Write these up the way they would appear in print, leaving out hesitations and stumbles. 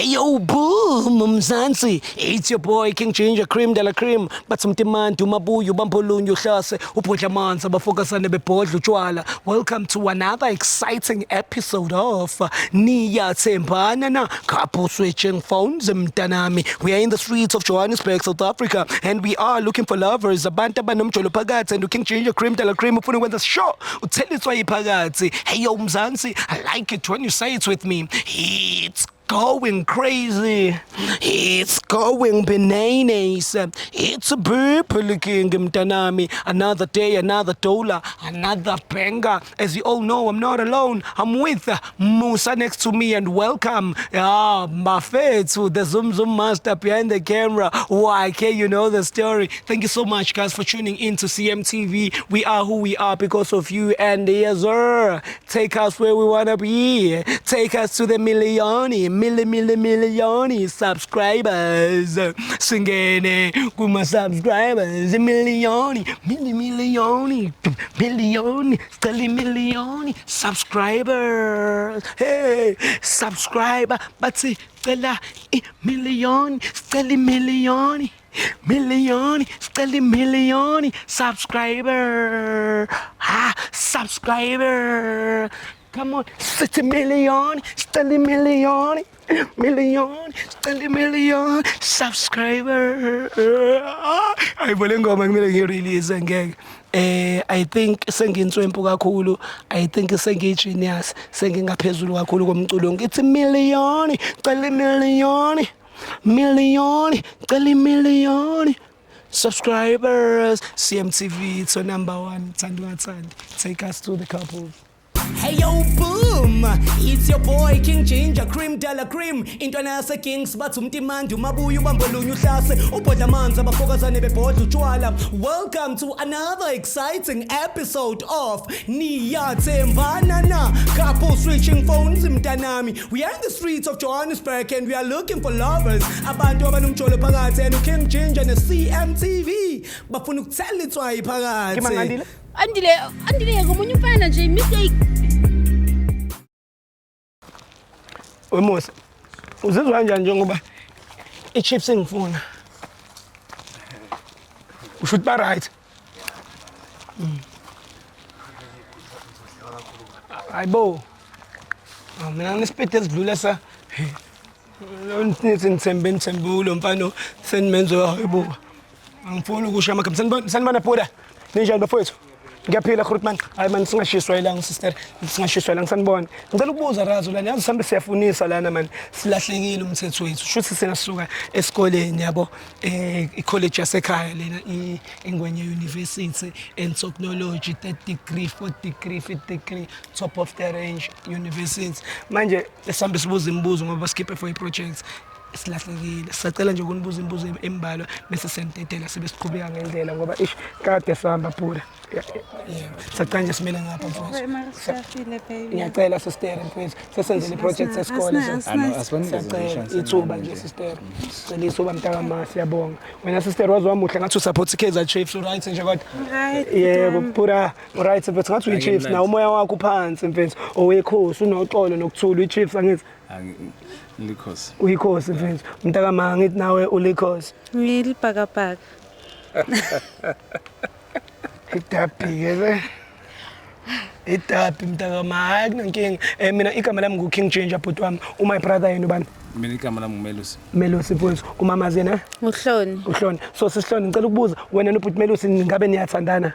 Hey yo, boom, Mzansi. It's your boy King Ginger Cream de la Cream. Bathi umtimandi umabuyo ubambolunye uhlase ubhodla amanzi abafokasane bebhodla utshwala. Welcome to another exciting episode of Niyathembana na Couple Switching Phones mntanami. We are in the streets of Johannesburg, South Africa, and we are looking for lovers. Abantu abanomjolo phakathi and King Ginger Cream de la Cream ufuna ukwenza sure utheliswa yiphakathi. Hey yo, Mzansi, I like it when you say it with me. It's going crazy. It's going bananas. It's a purple king, mntanami. Another day, another dollar, another banger. As you all know, I'm not alone. I'm with Musa next to me, and welcome. Ah, Mafethu, the Zoom Zoom master behind the camera. YK, you know the story. Thank you so much, guys, for tuning in to CMTV. We are who we are because of you, and yes, sir. Take us where we wanna be. Take us to the millioni, milli, milli, millioni subscribers. Singene kuma subscribers, millioni, milli, millioni, millioni, sicela millioni subscribers. Hey, subscriber, bathi cela million, sicela millioni. Million, sicela million subscriber. Ah, subscriber. Come on, 60 million, sicela million, million, sicela million subscriber. Ah, hayibo le ngoma kumele ngiyi-release ngeke. I think senginswempu kakhulu. I think sengiyi-genius, sengingaphezulu kakhulu komculo. Ngithi million, cela million. Million, cela million subscribers. CMTV, it's your number one. Thanda ungathandi. Take us to the couples. Hey yo, boom! It's your boy King Ginger Cream de la Cream. Intwana yase Kings bathi umtimandi umabuya ubambolunye uhlase ubhodla amanzi abafokazane bebhodla utshwala. Welcome to another exciting episode of Niyathembana na Couple Switching Phones mntanami. We are in the streets of Johannesburg and we are looking for lovers. Abantu abanomjolo phakathi and King Ginger ne CMTV bafuna ukuthela itswayi phakathi. Ngimangandile? Andile, Andile ngomunye umfana nje mistake. Wemusa, uzizwa kanjani njengoba i-Chiefs ingifuna? Usho ukuthi ba-right? Hayibo. Ah, mina nginesipidi esidlula sa nithi nithembe nithembe ulo mfana senimenze hayibo. Angifuni ukusho amagama. Sanibona sanibona bhuda. Ninjani bafowethu? Ngiyaphila Grootman. Hayi man singashiswa ilanga sister. Singashiswa ilanga sanibona. Ngicela ukubuza Razo lana yazi sambe siyafunisa lana man. Silahlekile umthetho wethu. Shuthi sina sisuka esikoleni yabo. I-college yasekhaya lena iNgwenya University and Technology third degree, fourth degree, fifth degree, top of the range university. Manje sihambe sibuza imibuzo ngoba sikhiphe for i-project. Silahlekile. Sisacela nje ukunibuza imibuzo embalwa bese siyanidedela sibe siqhubeka ngendlela ngoba ish kade sihamba bhuda. Yeah. Sacela nje simele ngapha mfowethu. Siyafile baby. Ngiyacela sister mfowethu. Sesenzele i-project sesikole. Siyacela ithuba nje sister. Sicela ithuba mntakama siyabonga. Wena sister wazi wamuhle ngathi usupport i-Kaizer Chiefs right nje kodwa. Right. Yebo phura right mfethu ngathi uyi-Chiefs na umoya wakho uphansi mfethu. Owekhosi unoxolo nokuthula uyi-Chiefs angithi Likhosi. uyikhosi mfethu. Mntakama ngithi nawe ulikhosi. Ngilibhakabhaka. Idabi-ke le. Idabi mntakama hayi kunankinga. Mina igama lami ngu-King Ginger bhuti wami. Uma brother yena ubani? Mina igama lami nguMelusi. Melusi mfowethu. Umamazi yena? Uhloni. Uhloni. So sisihloni ngicela ukubuza wena nobhuti Melusi ngabe niyathandana?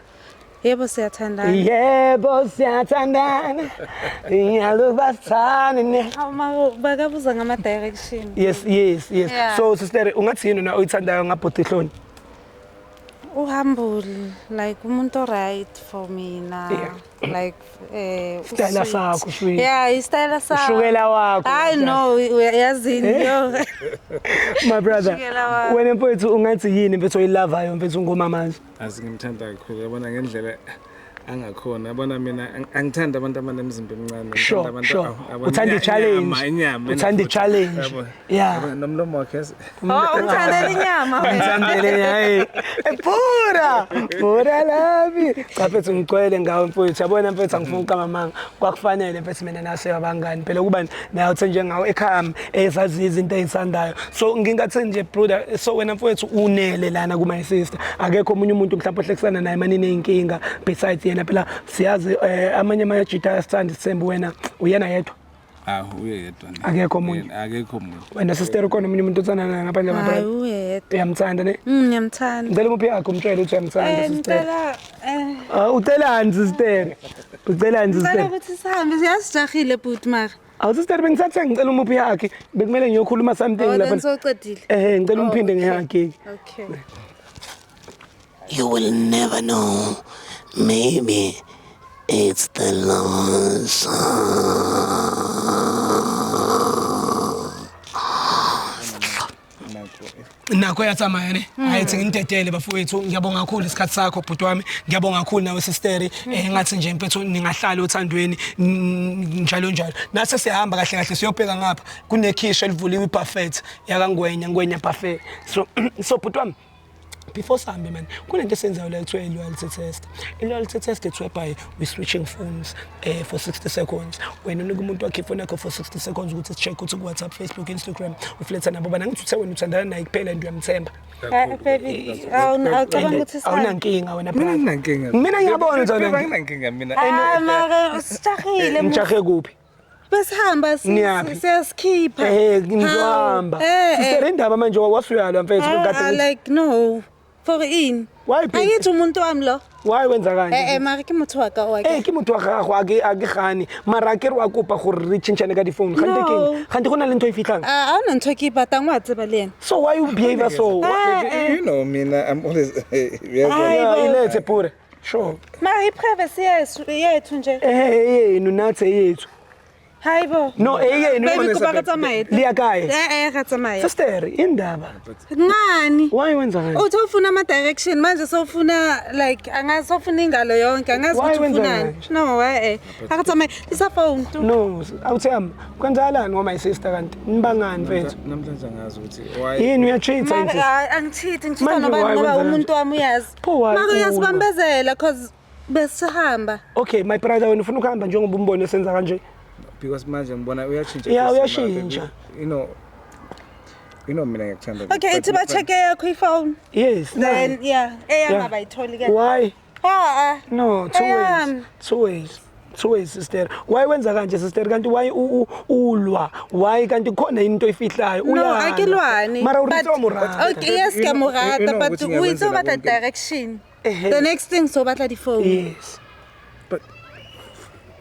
Yebo siyathandana. Yebo siyathandana. Iyalubasithane. Hawu ma bakabuza ngama direction. Yes yes yes. Yeah. So sister ungathi yini na oyithandayo ngabhuti Hloni? Uhumble like umuntu right for mina. Yeah. Like Style usweet. sakho, sweet. Yeah, istyle sakho. Ushukela wakho. I know yazini yo. My brother. Ushukela wakho. Wena mfowethu ungathi yini mfethu oyilavayo mfethu ngomamazi? Azi ngimthanda kakhulu yabona ngendlela Angakhona, yabona mina angithandi abantu abanemizimba emincane. Sure, ngithanda abantu sure. Uthanda i-challenge. Inyama, Uthanda i-challenge. Yabo. Yeah. Yabo, nomlomo wakhe Oh, ungithandela inyama wena. Ngithandele hayi. Pura, pura lami. Cha mfethu ngigcwele ngawe mfethu. Yabona mfethu angifuni ukuqamba amanga. Kwakufanele mfethu mina nase abangani. Phela kuba nayo uthe njengawe ekhaya ezazi izinto ezithandayo. So ngingathi nje brother, so wena mfethu unele lana ku my sister. Akekho omunye umuntu mhlawumbe ohlekisana naye manini inkinga besides yena phela siyazi amanye amajita ayasithanda isithembu, wena uyena yedwa. Ah, uye yedwa ne. Akekho omunye? Akekho omunye. Wena sister ukhona omunye umuntu othanda naye ngaphandle Hayi, kwabanye? uyedwa. Uyamthanda ne? Ngiyamthanda. Ngicela umuphi yakho umtshele ukuthi uyamthanda sister. Ngicela Ah, ucelani sister? Ucelani ngicela sister? ukuthi sihambe, siyasijahile bhuti mara. Awu sister bengithathe ngicela umuphi yakhe. Bekumele ngiyokhuluma something Oh, then lapha. sowuqedile. Ngicela Oh, umphinde okay. ngehakhe. Okay. You will never know. Maybe it's the last Nakho. Nakho yatsamaya ne. Hayi thi ngidedele bafowethu, ngiyabonga kakhulu isikhathi sakho bhuti wami. Ngiyabonga kakhulu nawe sister. Ngathi nje mfethu ningahlala othandweni njalo njalo. Nase siyahamba kahle kahle siyobheka ngapha kunekhishi elivuliwe ibuffet yakaNgwenya, Ngwenya buffet. So so bhuti wami before sihambe man, kunento esenzayo la ekuthiwa i-loyalty test. I-loyalty test it's whereby we switching phones for 60 seconds. Wena unika umuntu wakhe ifoni yakho for 60 seconds ukuthi check ukuthi ku-WhatsApp, Facebook, Instagram ufletha nabo bana. Ngithi uthe wena uthandana naye kuphela and uyamthemba. Baby, awucabanga ukuthi sihambe? Awunankinga wena Mina brother. nginankinga. Mina ngiyabona ukuthi awunankinga. Anginankinga mina. Ah, mara sijahile. Ngijahe kuphi? Besihamba Niyaphi? siyasikhipha. Ngizohamba. Sister indaba manje wasuyalwa mfethu kade ngithi- Like no. For in. Why, baby? Angithi umuntu wami lo. Why wenza kanje? Mara ke motho wa ka wa Ee, ke motho wa gago, a ke gane mara a ke re wa kopa gore re tšhentšhane ka difounu gante No. keng gante go na le ntho e fitlhang. Ah, a ona ntho e ke e batlang, wa tseba le yena. So why you behave so? You know mina I'm always yes. Hayi Yeah, bo. ilethe pure sure. Mara i-privacy yethu nje. Eyenu nathi eyethu. Hayi bo. No, eyenu. Baby, kopa re tsamaye. Liya kae? Re tsamaye. Sister indaba Ngani? Why wenza kanje? Uthi ufuna ama-direction manje sowufuna like angazi sowufuna ingalo yonke angazi Why ukuthi wenza ufunani. kanje? No, a re tsamaye. Tlisa phone tu. No, awuthemba kwenzakalani ngo my sister kanti nibangani mfethu? Namhlanje angazi ukuthi why. Yini uyacheat Mara yini? hayi, angicheat, ngicheat Manje nobani why ngoba wenza umuntu wami uyazi. Pho why Mara ulwa? uyasibambezela cause besihamba. Okay my brother, wena ufuna ukuhamba njengoba umbone senza kanje? Because manje ngibona uyashintsha. Yeah, Christmas, uyashintsha. baby. You know mina ngiyakuthanda. Okay, ithi ba check eyakho ifone. Yes. Then nayi. yeah, eyami Yeah. abayitholi ke. Why? Ha. No, two ways. Eyami. Two ways. Two ways sister. Why wenza kanje sister kanti why ulwa? Why kanti khona into oyifihlayo? No, Uyalwa. a ke lwane. Mara o But- ritse wa morata. Okay, yes, ke a You know- mo you rata, know but ukuthi o itse o ngiyakwenzela batla konke. direction. Ehhe. The next thing so batla di-phone. Yes. But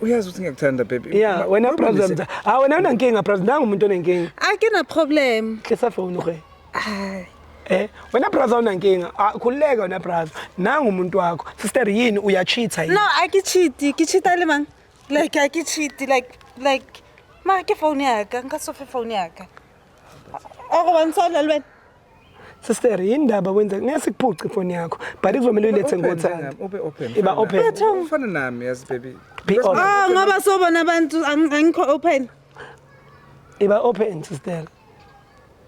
uyazi ukuthi ngiyakuthanda baby. Yeah, wena Problem brother. Ah, wena unankinga brother, nangu umuntu onenkinga. A ke na problem. Tlisa phone ge. Ai. Wena brother unankinga. Ah, khululeka wena brother. Nangu umuntu wakho. Sister yini uyacheat yini? No, a ke cheat, ke cheat le mang? Like a ke cheat like mara ke phone ya ka, nka se fe phone ya ka. O go bontsha le wena. Sister yindaba wenza ngeke sikuphuce ifoni yakho but kuzomela uyilethe ngothando. Ube open. Iba open. Ufana nami yazi baby. Be open. Ah, ngoba sobona abantu angikho open. Iba open sister.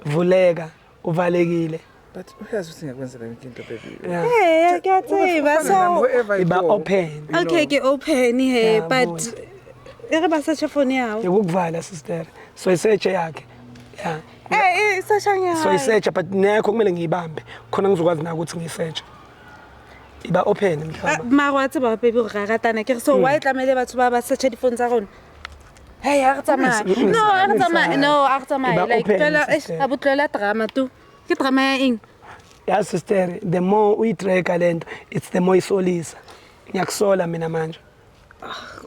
Vuleka, uvalekile. But uyazi ukuthi ngiyakwenzela yonke into baby. Yeah. Ke a tseba so Iba open. Okay, ke open he, Yeah, but bona. e re ba search phone ya hao. Ukukuvala sister. So isearch yakhe. Yeah. Search ya. So isearch but nekho kumele ngiyibambe khona ngizokwazi na ukuthi ngiyisearch. Iba open mhlawumbe. Mara wa tseba baby gore ra ratana ke re so why tlamehile batho ba search diphone tsa rona? Hey, a re tsamaye. No, a re tsamaye. No, a re tsamaye. Iba Like open, tlohela, sister. a bo tlohela drama tu. Ke drama ya eng? Ya sister, the more uyitracker lento, it's the more isolisa. Ngiyakusola mina manje.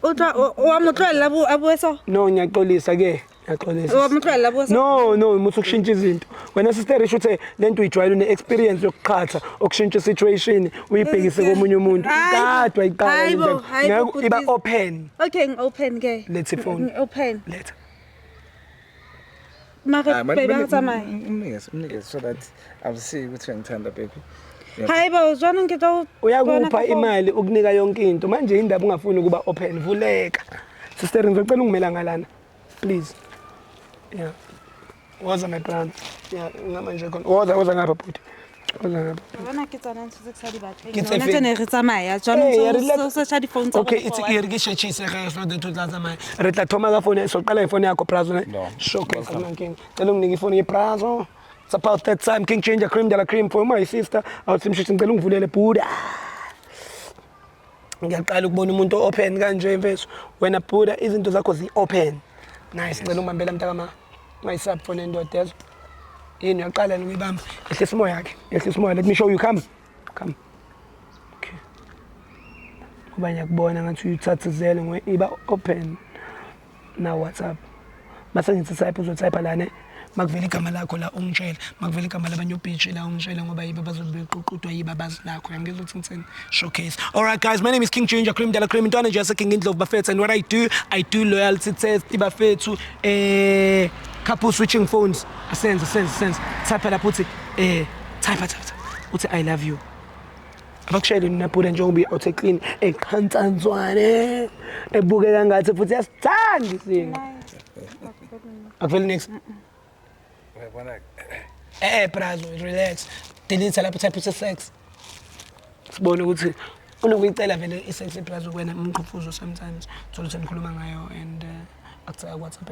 O tla o a mo tlohella a bue so? No, ngiyaxolisa ke. Ngiyaxolisa. Wa mo tlohella bue so? No, no, muthi ukushintsha izinto. Wena sister isho ukuthi lento uyijwayele une experience yokuqhatha, ukushintsha situation, uyibhekise komunye umuntu. Hayi. Kade wayiqala Hayi bo, le nto. hayi bo, Ngeke iba bhuti. open. Okay, ngi-open ke. Letha ifoni. Ngi-open. Letha. Mara baby a re tsamaye. Umnikeze, umnikeze so that I'll see ukuthi uyangithanda baby. Hayi bo, jwanong ke tlo bona Uyakupha ka phone. imali ukunika yonke into. Manje indaba ungafuni ukuba open, vuleka. Sister ngizocela ungimela ngalana. Please. Yeah. Woza my brother. Yeah, ngama nje khona. Woza woza ngapha bhuti. Woza ngapha. Wa bona ke tsona ntho tse ke sa di batleng. Ke tse Yona feng? tse ne re tsamaya jwanong Ee, so relax. so searcha di-phone tsa Okay, rona it's for what? e re ke sheshise ge so that o tla tsamaya. Re tla thoma ka phone, so qala ifone yakho brazo ne. No. Sure, okay, akunankinga. Cela unginike ifone yebrazo. It's about that time King Ginger cream de la cream for my sister. Awuthi mshishi ngicela ungivulele buda. Ngiyaqala ukubona umuntu open kanje mfethu. Wena buda izinto zakho zi open. Nice, ngicela ungibambela mntakama. Ungayisaphi phone endoda yezo. Yini uyaqala ukuyibamba. Ehlisa umoya yakhe. Ehlisa umoya. Let me show you come. Come. Okay. Ngoba ngiyakubona ngathi uyithathizele ngoba iba open na WhatsApp. Mase ngithi type uzotype la ne makuvela igama lakho la ungitshele, makuvela igama labanye ubhishi la ungitshele ngoba yibo bazobe beququdwa yibo abazi lakho. Uyangizwa ukuthi ngithini? Showcase. All right guys, my name is King Ginger Cream de la Cream Intwana nje yase King Indlovu bafethu and what I do loyalty test bafethu couple switching phones. Asenze senze senze. Type lapho uthi type type. Uthi I love you. Abakushayele nina bhuda njengoba uyi-auto clean eqhansanzwane ebukeka ngathi futhi yasithanda isinga. Akuveli next. Uyabona Brazo, relax. Delete lapho type uthi sex. Sibone ukuthi unokuyicela vele i-sex brazo kuwena umqhufuzo sometimes. Thola ukuthi nikhuluma ngayo and akuthiwa WhatsApp.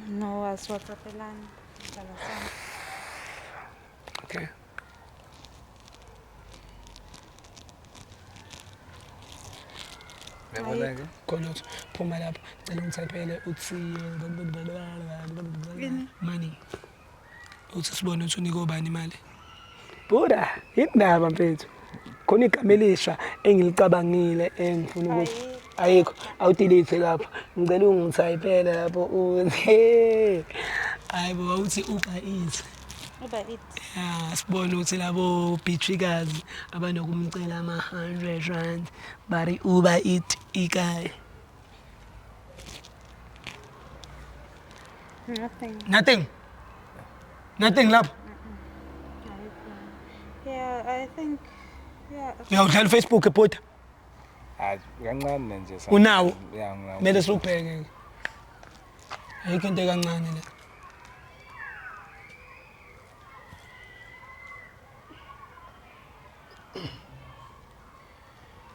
No, asiwhatsappelani. Sihlala sonke. Okay. uyabona ke Khona uthi phuma lapho cela ungithaphele uthi money. Uthi sibone ukuthi unika obani imali. Buda, indaba mfethu. Khona igama elisha engilicabangile engifuna ukuthi ayikho awudelete lapho. Ngicela ungithayiphele lapho uthi hayi bo awuthi Uber Eats. Uber Eats. Ya, sibone ukuthi labo bitchikazi abanokumcela ama-100 rand bari Uber Eat ikaye. Nothing. Nothing. Nothing lapho. Yeah, I think yeah. Uyawudlala uFacebook ebhuda. Hayi kancane nje. Unawo? Yeah, nginawo. Kumele siwubheke. Ayikho into ekancane la.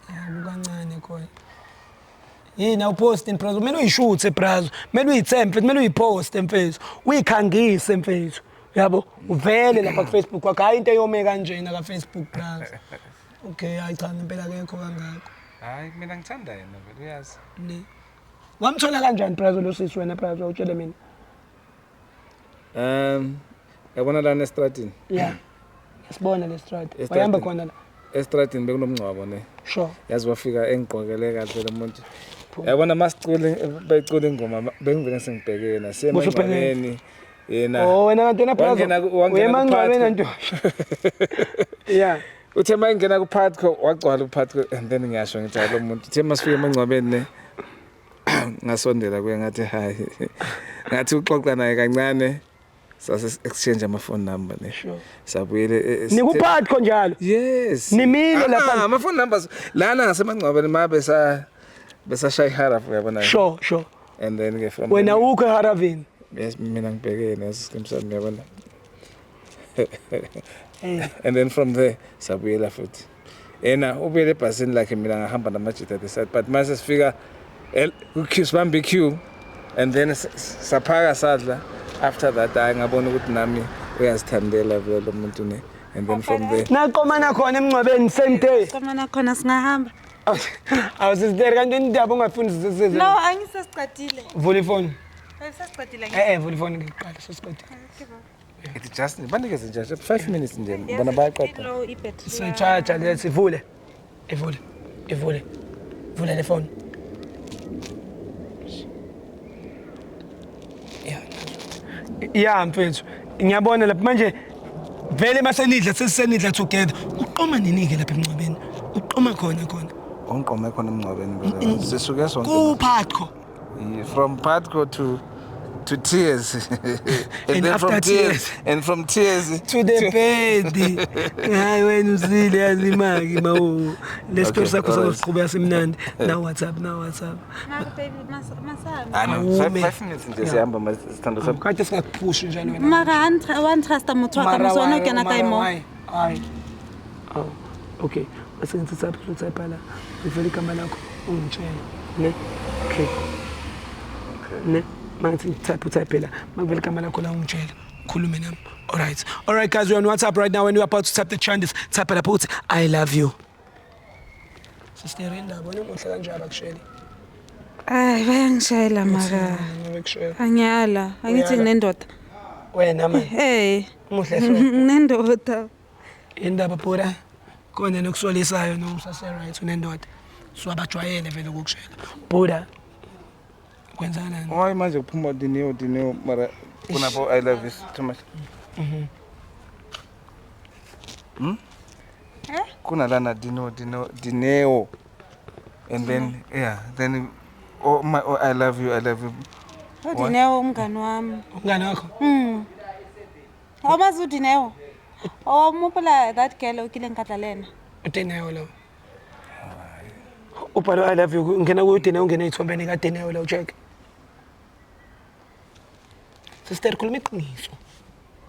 Ya, kukancane khona. Yini awuposti mfethu, kumele uyishuthe brazo, kumele uyithembe, kumele uyiposte mfethu, uyikhangise mfethu. Yabo, uvele lapha ku Facebook kwakho, hayi into eyome kanjena ka Facebook brazo. Okay, hayi cha ngempela akekho kangako. Hayi mina ngithanda yena vele uyazi. Ne. Wamthola kanjani brazo lo sisi wena brazo utshele mina. Yabona lana estradini. Yeah. Sibona le strad. Estradini. Wayihamba khona la. Estradini bekunomngcwabo ne. Sure. Yazi wafika engigqokele kahle lo muntu. Yabona masicule bayicula ingoma bengivele sengibheke yena Busubheke. semangcwabeni yena. Oh wena kanti wena brazo. Wangena Uyemangcwabeni nto. Yeah. Uthe mayingena kuPhatco wagcwala uPhatco and then ngiyasho ngithi hayi lo muntu uthe masifika emangcwabeni ne ngasondela kuye ngathi hayi ngathi uxoxa naye kancane sase exchange ama phone number ne Sure. sabuyele Nikuphatho njalo. Yes. Nimile lapha. Ah, ama phone numbers lana ngasemangcwabeni ma besa besashaya iharafu uyabona. Sure, sure. And then ke from Wena ukho eHaravini. Yes, mina ngibheke yena siskim sami uyabona. Eh. And then from there sabuyela futhi. Yena ubuyele ebhasini lakhe mina ngahamba namajita the side but mase sifika ku-queue sibambe i-queue and then saphaka sadla after that hayi ngabona ukuthi nami uyazithandela vele lo muntu ne and then from there Naqomana khona emngcwabeni same day. Qomana khona singahamba. Awusisitere kanti indaba ungafuni sisize. No, angisasiqedile. Vula ifoni. Angisasiqedile. Vula ifoni ngiqala sesiqedile. It just banikeze nje 5 minutes nje bona bayaqeda. Low i-battery. Siyicharge le sivule. Ivule. Ivule. Vula le phone. Yeah. Yeah mfethu. Ngiyabona lapha manje vele masenidla sesisenidla together. Uqoma nini ke lapha emngcwabeni? Uqoma khona khona. Onqome khona emngcwabeni phela. Sisuke sonke. Kuphatho. From Patco to to tears. And then after from tears. And from tears To the bed. Hayi wena usile yazi imaki mawu. Le story Okay, sakho alright. sakusiqhubeka simnandi. Now what's up? Now what's up? Mara baby, masami. Ah, no, Awume. 5 minutes nje sihamba sithando sami. Kade singakuphushi njalo wena. Mara ha ntrusta motho wa ka Mara mose wena o why, kena kae mara mo? why? Hayi. Oh, okay. Bese ngithi type uzotype la. Ngivela igama lakho ungitshele. Ne? Okay. Ne? Mangithi type utype la. Makuvela igama lakho la ungitshele. Khulume nami. All right. All right guys, we're on WhatsApp right now and we're about to type the changes. Type lapho uthi I love you. Sister indaba wena umuhle kanje abakusheli. Ai, bayangishayela mara. Abakusheli. Angiyala, angithi Uyala. nginendoda. Wena man. Hey, Umuhle so. nginendoda. Indaba phura khona nokusolisayo noma usase right unendoda. So abajwayele vele ukukushela. Bhuda kwenzakalani? Why manje kuphuma Dineo Dineo mara kunabo I love you too much. Hmm? Kunalana Dineo Dineo Dineo. And then yeah, then oh my, oh, I love you, I love you. UDineo umngani wami. Umngane wakho? Awumazi uDineo? O mopola that girl o kileng ka tla le ena. UDineo lo. Ubhalo I love you ungena kuDineo ungena ey'thombeni kaDineo lo check. Sister khuluma iqiniso.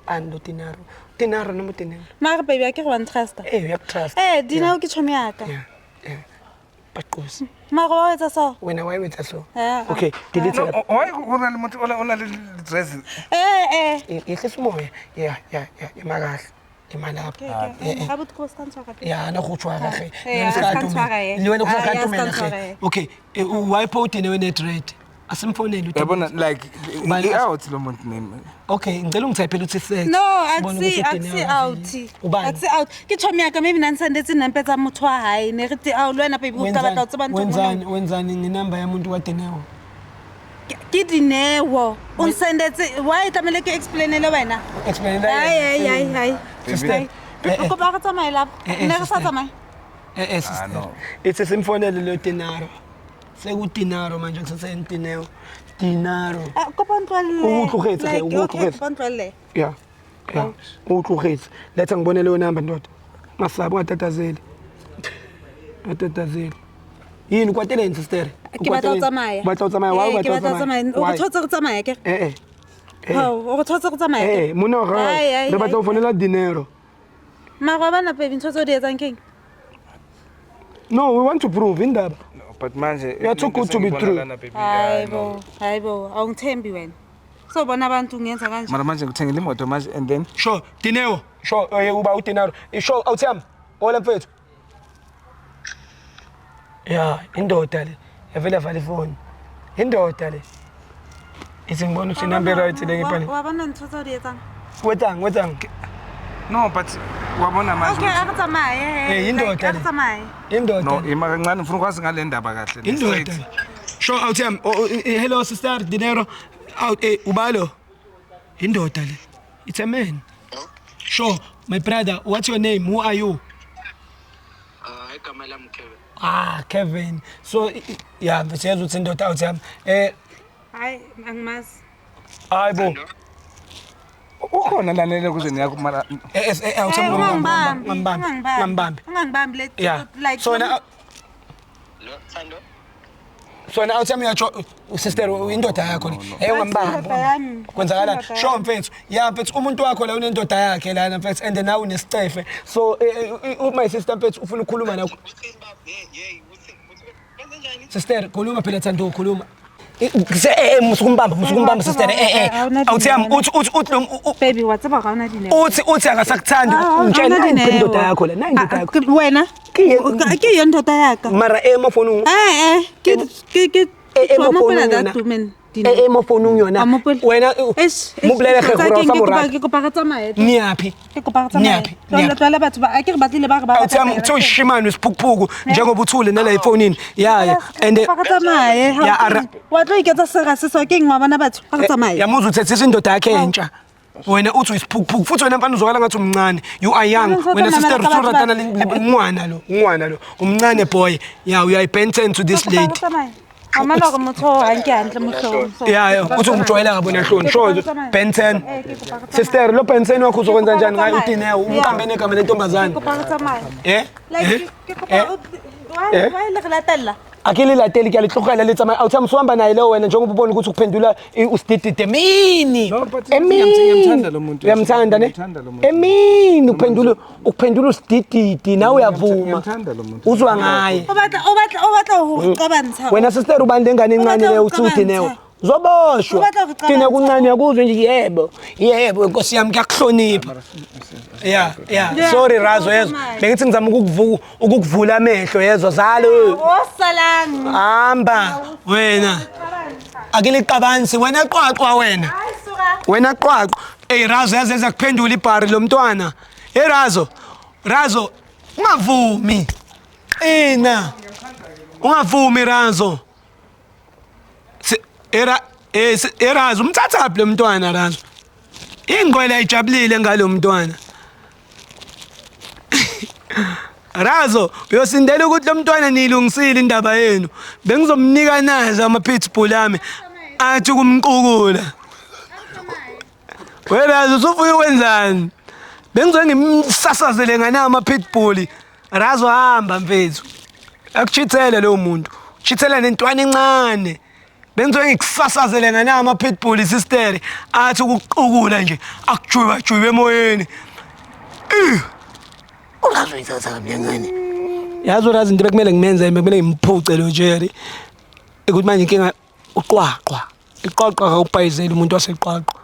Bani lo Dinaro? Dinaro noma uDineo? Mara baby, a ke re wa ntrusta. Eh uyakutrust. Eh, Dineo ke chomi ya ka. Yeah. Yeah. Baqosi. Mara wa etsa so? Wena why wenza so? Eh, Okay, delete No, that. why kuna le motho o na le dress? Eh, eh. Yehlisa umoya. Yeah, ima kahle. Ima lapho. Ga botho ko ska ntshwara pele. Ya na go tshwara ge. Eh, a ska ntshwara, eh. Le wena go Ah, sa ya, ka ska tumela ntshwara, ge. eh. Okay, why pho uDineo ne-dread? Asimfonele uDineo. Yabona like Ubani- i-out lo muntu name. Okay, ngicela ungithayiphele uthi sex. No, Sibone ukuthi akusi uDineo out. akaveli. Ubani? Akusi out. Ke chomi ya ka maybe nna nsendetse nempe tsa motho wa hae. Ne re te ao le wena baby o tla batla ho tseba ntho e nngwe le Wenzani wenzani ngenamba yamuntu kaDineo? nngwe. Ke Dineo. O nsendetse why tlamehile ke explainele wena? Explain Ai ai ai ai. Sister. Ai. O kopa re tsamaye lapho. Eh, eh, Ne re sa sister. tsamaye. Eh eh sister. no. Ithi simfonele lo Dinaro. SekuDinaro manje kusaseni Dineo. Dinaro. Ah, kopa ntlohelle. O utlogetse ge, Like, o okay, utlogetse. kopa ntlohelle. Yeah. Yeah. Utlogetse. Letha ngibone leyo number ndoda. Masabi ungatatazeli. Ungatatazeli. Yini ukwateleni sister? Ke batla ho tsamaya. Batla ho tsamaya. Why Eh, o ke batla batla ho ho tsamaya. tsamaya? O Why? re thotse re tsamaye ke? Eh eh. Eh. Hao, o re thotse re tsamaye ke? Eh, monna wa gae. Ai, ai, Re batla ho ai. fonela Dinero. Mara wa bona baby ntho tseo di etsang keng? No, we want to prove indaba. No, but manje You are too good to be true. Hayibo, hayibo, awungithembi wena. So bona abantu ngenza kanje. Mara manje ngithengile imoto manje and then Sure, Dineo. Sure, oye uba uDinaro. Sure, awuthami. Hola mfethu. Ya, indoda le. Yavela vala ifoni. Indoda le. Ithi ngibona ukuthi inumber right le ngibhale. Wa bona ntho tseo di etsang? Wetang, wetang. No, but wabona manje. Okay, a re tsamaye. Eh, indoda Like, a le. re tsamaye. Indoda. No, ima kancane ngifuna ukwazi ngale ndaba kahle. le Indoda. straight. Sure, awuthami. Oh, oh, hello sister Dinero. Out ubalo. Indoda le. It's a man. Sure, my brother, what's your name? Who are you? Igama lami Kevin. Ah, Kevin. So yeah, siyezwa ukuthi indoda awuthami. Eh, Hayi, angimazi. hayibo. Ukhona lana kuzeni yakho mara Eh eh Eh, awuthami ungangibambi. ngambambi. Ngambambi. Ungangibambi le Yeah. like So na Lo Thando? so na awuthami uyatsho sister indoda yakho le. Eh ungambambi. Indoda yami. Kwenzakalani? Indoda Sure yami. mfethu. Yeah mfethu umuntu wakho la unendoda yakhe lana mfethu and nawe unesicefe. So my sister mfethu ufuna ukukhuluma nawe. Uthini baba? Hey, hey, uthi uthi kwenze njani? Sister khuluma phela Thando khuluma. Musukumbamba musukumbamba sister awuthiyami uthi uthi uthi lo Baby, wa tseba ga ona dineo. uthi uthi akasakuthandi Ah, ungitshela ha ona dineo. indoda yakho la nayi indoda Ah, yakho wena Ke ke yo ndoda yaka. mara emafonini Eh eh, ke emafonini that woman dineo. emafonini yona Wa mopola. wena Eish, eish, mobolele ge gore o sa ke mo kopa- rata Ke kopa re tsamaye. niyaphi Ke kopa re tsamaye. Niyaphi? Tlwaela tlwaela batho ba a ke re batlile ba re ba batla awuthiyami tsela. kuthiwa ishimane isiphukuphuku njengoba uthule nala efonini ya ya and Ke kopa re tsamaye. Ha Ya, o Wa tlo iketsa sera se so ke eng wa bona batho? A re tsamaye. Yamuza uthethisa indoda yakhe entsha wena uthi uyisiphukuphuku futhi wena mfana uzwakala ngathi umncane, you are young. Wena Wena sister uzotamela usuratana batho ngwana lo, ngwana lo umncane boy. Yeah, you are Ben 10 to this Ke kopa re lady. tsamaye. Amana gore motho o ga nke hantle mo hlogong, so- Ya, uthi ungijwayela ngabona hloni. Sho Ben 10. Eh, ke kopa re Sister, lo Ben 10 wakho uzokwenza njani ngayo tsamaya. uDineo? Umqambe negama lentombazane. Ke kopa re tsamaye. Eh? Like, Eh? ke kopa Eh? Eh? why le re latella? Akililateli ke litlogela le tsamaya awuthi usuhamba naye lo wena njengoba ubona ukuthi ukuphendula usididide emini. No, but Emini. ngiyamthanda lo muntu. Uyamthanda ne? Ngiyamthanda lo muntu. Emini ukuphendula usidididi nawe uyavuma. Ngiyamthanda lo muntu. Uzwa ngaye. O batla ho re qabantsha. Wena sister ubani lengane encane Ubatla leyo uthi uDineo? ukuqabantsha. Uzoboshwa. Ubatla ukuqabantsha. Dine kuncane uyakuzwa nje yebo. Yebo Nkosi yami kuyakuhlonipha. Yeah, yeah. Yeah, Sorry Razo yezwa. tsamaya. Bengithi ngizama ukukuvula amehlo yezwa zalo. O salang. Hamba wena. Akiliqabansi wena qwaqwa wena. Ai, suka. Wena qwaqwa. Ey Razo yaze kuphendula ibhari lo mntwana. Hey Razo. Razo ungavumi. Qina. Ungavumi Razo. Era Razo umthathaphi lo mntwana Razo? Ingqwele ayijabulile ngalo mntwana. Razo uyosindela ukuthi lo mntwana niyilungisile indaba yenu. Bengizomnika nazo ama pitbull ami athi kumqukula. We Razo usufuna ukwenzani? Bengizoke ngimsasazele ngana ama pitbull. Razo hamba mfethu. Akuchithele lo muntu. Uchithele nentwana encane. Bengizoke ngikusasazele ngana ama pitbull sister athi ukuqukula nje akujuba juba emoyeni. Urazo ngane. Yazi urazi into bekumele ngimenze bekumele ngimphuce lo Jerry. Ukuthi manje inkinga uqwaqwa. Iqwaqwa akubhayizeli umuntu waseqwaqwa.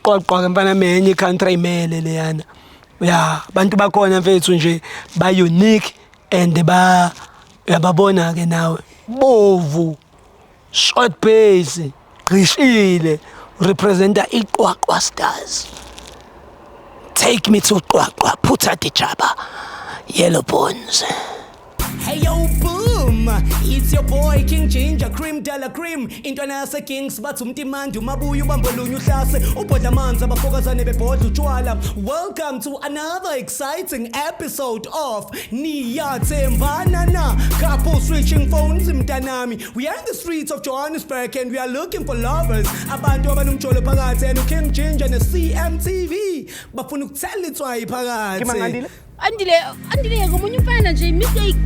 Qwaqwa ke mfana menye country imele leyana. Ya, abantu bakhona mfethu nje ba unique and ba uyababona ke nawe. Bovu. Short base, gqishile, representa iQwaqwa Stars. Take me to Qwaqwa, Phuthaditjhaba, Yellow Bones. Hey yo, boom! It's your boy King Ginger Cream Della Cream. Intwana yase Kings bathi umtimandi umabuya ubambolunye uhlase ubhodla amanzi abafokazane bebhodla utshwala. Welcome to another exciting episode of Niyathembana Na. Couple switching phones mntanami. We are in the streets of Johannesburg and we are looking for lovers. Abantu abanomjolo phakathi and King Ginger ne CMTV bafuna ukuthela itswayi phakathi. Andile, Andile ngomunye umfana nje mistake.